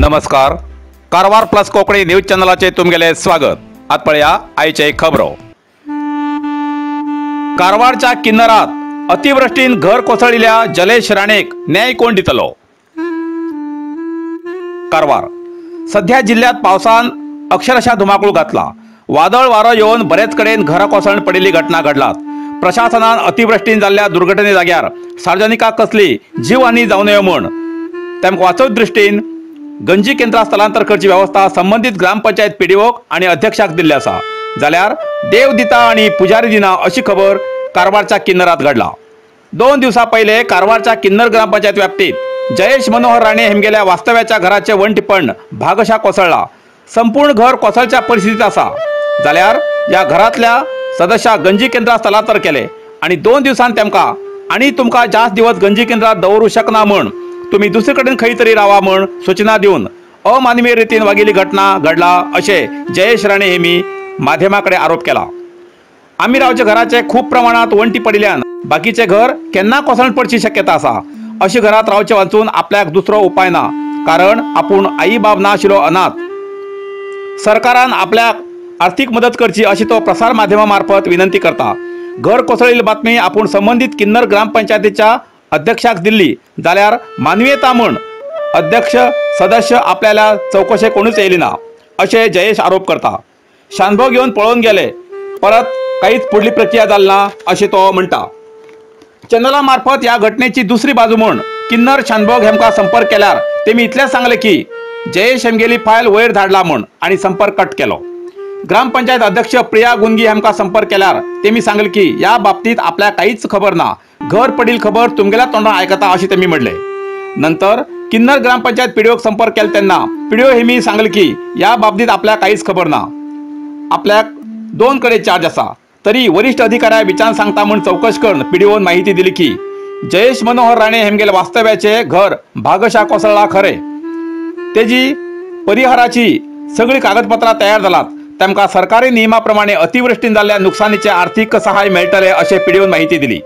नमस्कार, Karwar plus Konkani news चॅनलाचे तुमगेले स्वागत। आत पळया आयचे खबरो। कारवारच्या किन्नरात अतिवृष्टीन घर कोसळिल्ल्या जलेश राणेक न्याय कोण दितलो? कारवार सध्या जिल्ह्यात पावसान अक्षरशः धुमाकूळ घातला। वादळ वारो येवन बरेच कडेन घरां कोसळून पडिल्ली घटना घडलात। प्रशासनान अतिवृष्टीन जाल्ल्या दुर्घटने जाग्यार सार्वजनिकाक कसली जीवहानी जावं नये म्हूण तांकां वाचोवचे दृश्टीन गंजी केंद्रात स्थलांतर करची व्यवस्था संबंधित ग्रामपंचायत पीडीओक आणि अध्यक्षाक दिल्ली आसा। जाल्यार देव दिता आणि पुजारी दिना अशी खबर कारवारच्या किन्नरात घडला। 2 दिवसा पहिले कारवारच्या किन्नर ग्रामपंचायत व्याप्तीत जयेश मनोहर राणे हेमगेल्या वास्तव्याच्या घराचे वणटीपण भागशा कोसळला। संपूर्ण घर कोसळच्या परिस्थितीत आसा। जाल्यार या घरातल्या सदस्या गंजी केंद्रात स्थलांतर केले आणि 2 दिवसान तेमका आणि तुमका जास्त दिवस गंजी केंद्रात दवरू शकना म्हण तुम्ही दुसरीकडेन खंय तरी रावा म्हण सूचना दिवन अमानवीय रीतीन वागिल्ली घटना घडला अशे जयेश राणे हेमी माध्यमाकडे आरोप केला। आमी रावच्या घराचे खूब प्रमाणात वणटी पडिल्ल्यान बाकीचे घर केन्ना कोसळून पडची शक्यता आसा। अशी घरात रावचे वाचून आपल्याक दुसरो उपाय ना, कारण आपूण आई बाब ना आशिल्लो अनाथ। सरकारान आपल्याक आर्थिक मदत करची अशी तो प्रसार माध्यमा मार्फत विनंती करता। घर कोसळिल्ली बातमी आपूण संबंधित किन्नर ग्रामपंचायतीच्या अध्यक्षाक दिल्ली, जाल्यार मानवीयता म्हण अध्यक्ष सदस्य आपल्याला चौकशे कोणूच येयली ना अशे जयेश आरोप करता। शानभोग घेवन पळोवन गेले, परत काहीच फुडली प्रक्रिया जाली ना अशें तो म्हणटा। चॅनला मार्फत ह्या घटनेची दुसरी बाजू म्हण किन्नर शानभोग हेमकां संपर्क केल्यार तेमी इतलेंच सांगलें की जयेश हेमगेली फायल वयर धाडला म्हण आनी संपर्क कट केलो। ग्रामपंचायत अध्यक्ष प्रिया गुंगी हेमकां संपर्क केल्यार तेमी सांगलें की ह्या बाबतीत आपल्याक काहीच खबर ना, घर पडील खबर तुमगेल्या तोंडान आयकता अशें तेमी म्हणलें। नंतर किन्नर ग्रामपंचायत पीडीओक संपर्क केलो तेन्ना पीडीओ हेमी सांगलें की ह्या बाबतीत आपल्याक काहीच खबर ना, आपल्याक 2 कडेन चार्ज आसा, तरी वरिष्ठ अधिकाऱ्या विचार सांगता म्हूण चौकश करून पीडीओन माहिती दिली की जयेश मनोहर राणे हेमगेले वास्तव्याचे घर भागशा कोसळ्ळा खरें, तेजी परिहाराची सगळी कागदपत्रां तयार जालात, तांकां सरकारी नियमा प्रमाणे अतिवृष्टीन जाल्ल्या नुकसानीचे आर्थिक सहाय्य मेळटलें अशें पीडीओन माहिती दिली।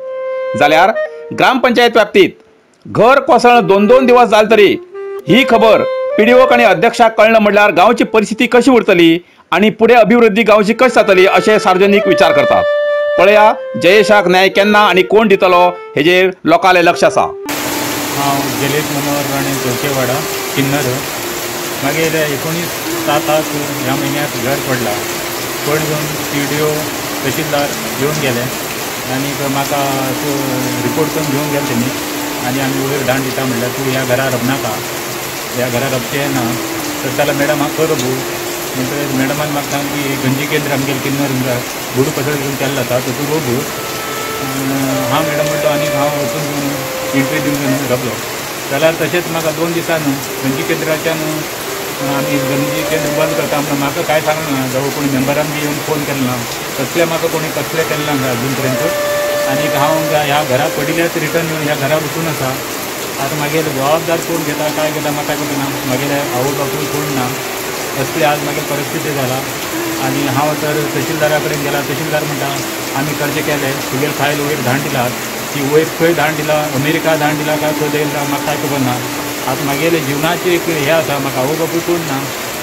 जाल्यार ग्रामपंचायत व्याप्तीत घर कोसळून 2-2 दिवस जाले तरी ही खबर पीडीओक आनी अध्यक्षाक कळना म्हणल्यार गांवची परिस्थिती कशी उरतली आनी फुडें अभिवृद्धी गांवची कशी जातली अशें सार्वजनिक विचार करतात। पळया जयेशाक न्याय केन्ना आनी कोण दितलो हेजेर लोकांले लक्ष आसा। हांव जयेश मनोहर राणे, चौकेवाडा, किन्नर। मागीर 19/7 ह्या म्हयन्याक घर पडला। पडून पीडीओ तहसीलदार घेवन गेले आनीक म्हाका रिपोर्ट करून घेवन गेले तेणी आनी आमी वयर धाड दिता म्हणल्यार तूं ह्या घरा रबनाका, ह्या घरा रबचें ना तर जाल्यार मॅडम हांव कर रबू म्हणटकीर मॅडमान म्हाका सांग की गंजी केंद्र आमगेलें किन्नर गुडू कसो घेवन केल्लो आसा तातूंत रोबू। हांव मॅडम म्हणलो आनीक हांव वचून एंट्री दिवन रबलो। जाल्यार तशेंच म्हाका 2 दिसान गंजी केंद्राच्यान आमी गंजी केंद्र बंद करता म्हणून म्हाका कांय सांगलें ना, जावं कोणी मेंबरान बी येवन फोन केलो ना, कसलें म्हाका कोणी कसलें केलें ना अजून पर्यंत। आनीक हांव ह्या घरा पडिल्ल्याच रिटर्न येवन ह्या घरा वचून आसा। आतां मागीर जबाबदार कोण घेता काय घेता म्हाका काय खबर ना, मागीर आवय बापूय कोण ना, असली आज मागीर परिस्थिती जाला। आनी हांव तर तहसीलदारा कडेन गेला, तहसीलदार म्हणटा आमी कर्ज केलें, तुगेली फायल वयर धाड दिला, ती वयर खंय धाड दिला, अमेरिका धाड दिला काय खंय दिला म्हाका काय खबर ना। आतां मागेले जिवनाची एक हें आसा, म्हाका आवय बापूय कोण ना,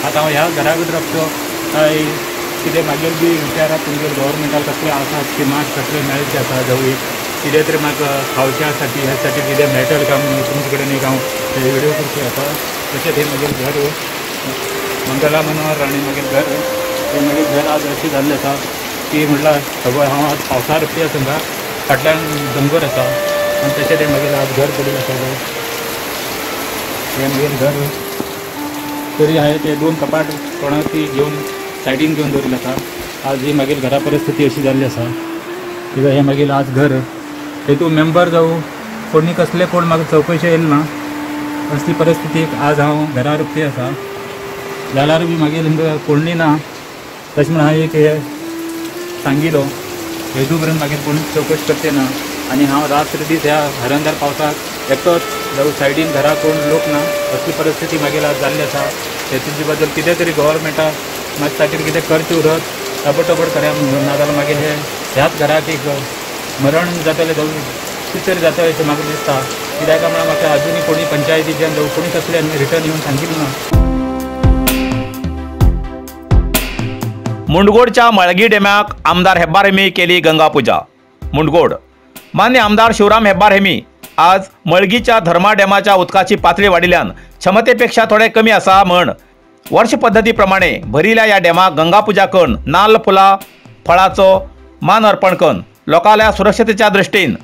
आतां हांव ह्या घरा कडेन रावचो काय कितें मागीर बी विचारात तुमगेले गव्हर्मेंटाक कसले आसा स्किमा कसले मेळचे आसा, जावं एक कितें तरी म्हाका खावच्या साठी ह्या साठी कितें मेळटलें काय म्हणून तुमचे कडेन एक हांव व्हिडियो करची आसा। तशेंच हें मागीर घर मंगला मनोहर राणे मागीर घर, हें मागीर घर आज अशें जाल्लें आसा की म्हटल्यार सगळें हांव आज पावसा रस्ते आसा हांगा फाटल्यान दोंगर आसा आनी तशें तें मागीर आज घर पडिल्लें आसा। हें मागीर घर तरी हांवें ते 2 कपाट कोणाक ती घेवन सायडीन घेवन दवरिल्लें आसा। आज ही मागीर घरा परिस्थिती अशी जाल्ली आसा कित्याक हें मागीर आज घर हेतून मेंबर जावं कोणी कसले कोण म्हाका चवकशी येयले ना, असली परिस्थितीक आज हांव घरा रोखती आसा। जाल्यार बी मागीर कोणी ना तशें म्हण हांवें एक हे सांगिलो हेतू पर्यंत मागीर कोणूच चवकशी करचे ना आनी हांव रात्र दीस ह्या हरंदार पावसाक एकटोच जावं सायडीन घरा कोण लोक ना असली परिस्थिती मागीर आज जाल्ली आसा. हेतून बद्दल कितें तरी गव्हर्मेंटाक मातशें ताचेर कितें करचें उरत ताबडतोबड करा, नाजाल्यार मागीर हे ह्याच घराक एक मरण जातलें जावं कितें तरी जातलें अशें म्हाका दिसता. कित्याक म्हणल्यार म्हाका अजुनूय कोणी पंचायतीच्यान जावं कोणी कसले रिटर्न येवन सांगिल्लें ना. मुंडगोडच्या मळगी डेम्याक आमदार हेब्बार हेमी केली गंगापूजा. मुंडगोड मान्य आमदार शिवराम हेब्बार हेमी आज मळगीच्या धर्मा डॅमाच्या उदकाची पातळी वाडिल्ल्यान क्षमतेपेक्षा थोडे कमी आसा म्हण वर्ष पद्दती प्रमाणे भरिल्ल्या ह्या डॅमाक गंगापूजा करून नाल्ल फुलां फळाचो मान अर्पण करून लोकांल्या सुरक्षतेच्या दृश्टीन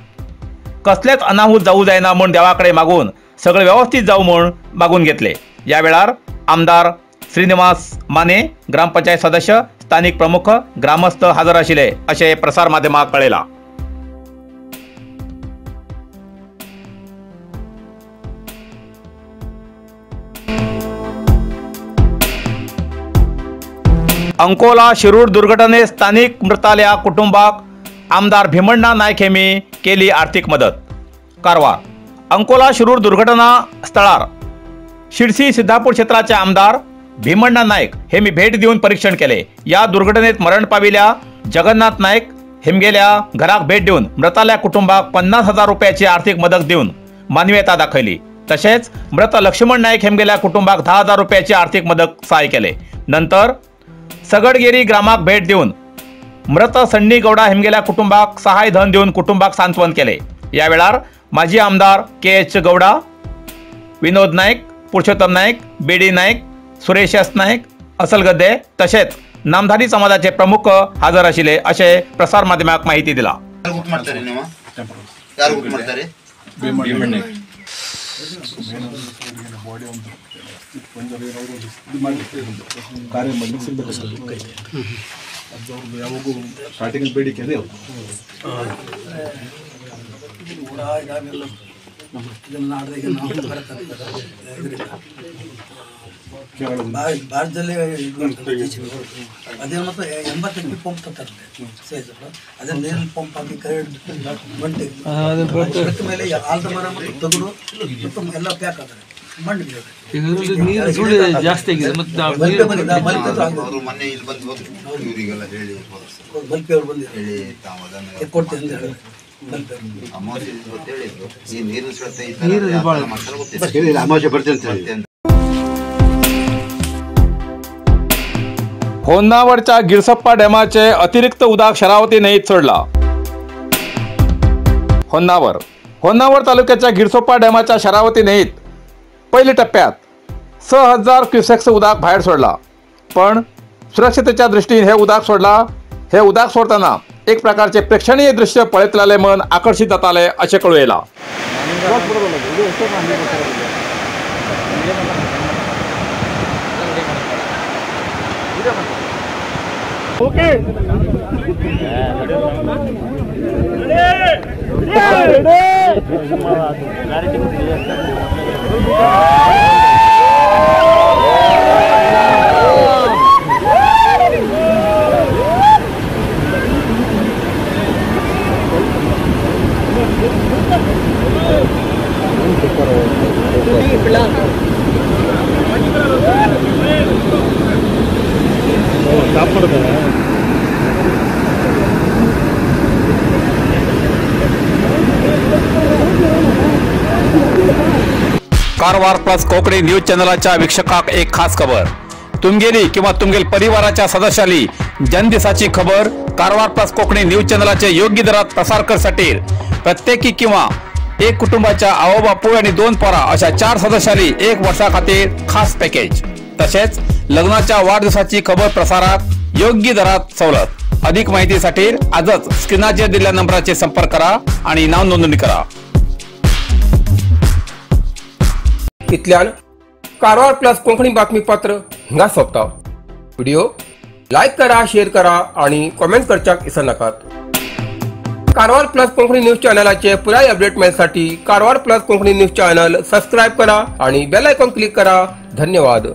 कसलेच अनाहूत जावू जायना म्हूण देवा कडेन मागून सगळे व्यवस्थित जावं म्हूण मागून घेतले. ह्या वेळार आमदार श्रीनिवास माने, ग्रामपंचायत सदस्य, स्थानिक प्रमुख, ग्रामस्थ हजर आशिल्ले अशें प्रसार माध्यमाक कळयलां. अंकोला शिरूर दुर्घटनेत स्थानिक मृताल्या कुटुंबाक आमदार भीमण्णा नायक हेमी केली आर्थिक मदत. कारवार अंकोला शिरूर दुर्घटना स्थळार शिरसी सिद्धापूर क्षेत्राचे आमदार भीमण्णा नायक हेमी भेट दिवन परीक्षण केले. या दुर्घटनेत मरण पाविल्या जगन्नाथ नायक हेमगेल्या घराक भेट दिवन मृताल्या कुटुंबाक 50,000 रुपयाची आर्थिक मदत दिवन मानवीयता दाखयली. तशेंच मृत लक्ष्मण नायक हेमगेल्या कुटुंबाक 10,000 रुपयाची आर्थिक मदत सहाय्य केले. नंतर सगडगेरी ग्रामाक भेट दिवन मृत सण्णी गौडा हेमगेल्या कुटुंबाक सहाय्य धन दिवन कुटुंबाक सांत्वन केले. या वेळार माजी आमदार के.एच. गौडा, विनोद नायक, पुरुषोत्तम नायक, बेडी नायक, सुरेश एस नायक, असल गद्दे तशेंच नामधारी समाजाचे प्रमुख हजर आशिल्ले अशें प्रसार माध्यमाक माहिती दिला. ಸ್ಟಾರ್ಟಿಂಗ್ ಬೇಡಿಕೆ ಅದೇ ಭಾರತದಲ್ಲೇ ಅದೇ ಮತ್ತು 80 ಎಚ್ ಪಿ ಪಂಪ್ ತರ್ತಾರೆ ಸೈಜ್, ಅದೇ ನೀರಲ್ಲಿ ಪಂಪ್ ಹಾಕಿ ಕರೆಂಟ್ ಬಂಟೆ ಮೇಲೆ ಆಲ್ದ ಮರ ಮತ್ತು ತಗುರು ಮತ್ತು ಎಲ್ಲ ಪ್ಯಾಕ್ ಆದರೆ ಮಣ್ಣು ನೀರು ಜಾಸ್ತಿ ಆಗಿದೆ. ಮತ್ತು ಮೊನ್ನೆ ಇಲ್ಲಿ ಬಂದು ಹೋದ್ರು ಇವರಿಗೆಲ್ಲ ಹೇಳಿ ಬಲ್ಪಿ ಅವ್ರು ಬಂದು ಹೇಳಿ ತಾವು ಅದನ್ನು ಕೊಡ್ತೀನಿ ಅಂತ ಹೇಳಿದ್ರು. ಅಮಾವಾಸ್ಯೆ ಅಂತ ಹೇಳಿದ್ರು. ಈ ನೀರಿನ ಸೆಳೆತ ಈ ಥರ ಮಾಡ್ತಾರೆ ಗೊತ್ತಿಲ್ಲ, ಅಮಾವಾಸ್ಯೆ ಬರ್ತೀನಿ ಅಂತ ಹೇಳಿ. होन्नावरच्या गिरसप्पा डॅमाचे अतिरिक्त उदक शरावती न्हंयेत सोडला. होन्नावर होन्नावर तालुक्याच्या गिरसप्पा डॅमाच्या शरावती न्हंयेत पयल्या टप्प्यात 6,000 क्युसेक्स उदक भायर सोडला, पण सुरक्षतेच्या दृष्टीन हे उदक सोडला. हे उदक सोडताना एक प्रकारचे प्रेक्षणीय दृश्य पळयतलें मन आकर्षित जातालें अशें कळूं येयलां. Okay Karwar plus Konkani news चॅनलाच्या वीक्षकाक एक खास खबर. तुमगेली किंवा तुमगेल परिवाराच्या सदस्याली जन्मदिसाची खबर कारवार प्लस कोंकणी न्यूज चॅनलाचे योग्य दरात प्रसार करसाठी प्रत्येकी किंवा एक कुटुंबाच्या आवो बापूय आणि 2 पोरा अशा 4 सदस्याली 1 वर्षा खातीर खास पॅकेज. तसेच लग्नाच्या वाढदिवसाची खबर प्रसारात योग्य दरात सवलत. अधिक माहितीसाठी आजच स्क्रीनाचेर दिलेल्या नंबराचे संपर्क करा आणि नाव नोंदणी करा. इतल्यान कारवार प्लस कोंकणी बातमीपत्र हिंगा सोंपता. व्हिडिओ लायक करा, शेअर करा आणि कॉमेंट करच्याक विसरनाकात. कारवार प्लस कोंकणी न्यूज चॅनलाचे पुराय update मेळसाठी Karwar plus Konkani news channel subscribe करा आणि बेल आयकॉन क्लिक करा. धन्यवाद.